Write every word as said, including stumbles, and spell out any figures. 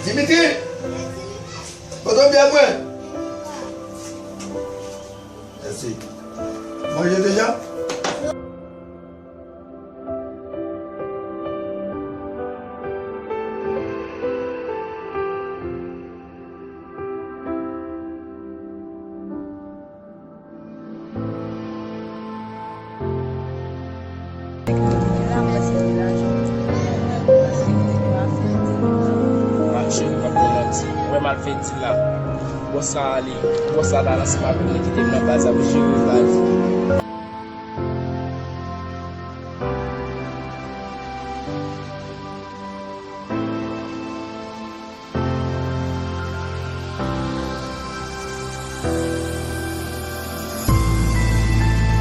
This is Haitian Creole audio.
Dimitri, pote yon byè pou mwen. Mèsi. Manje deja? Malcheri, m ap fè w manti. Ou wè malfektè la. Bòs la ale. Bòs la al ansanm avèk mwen, kite m nan baz ap jere baz.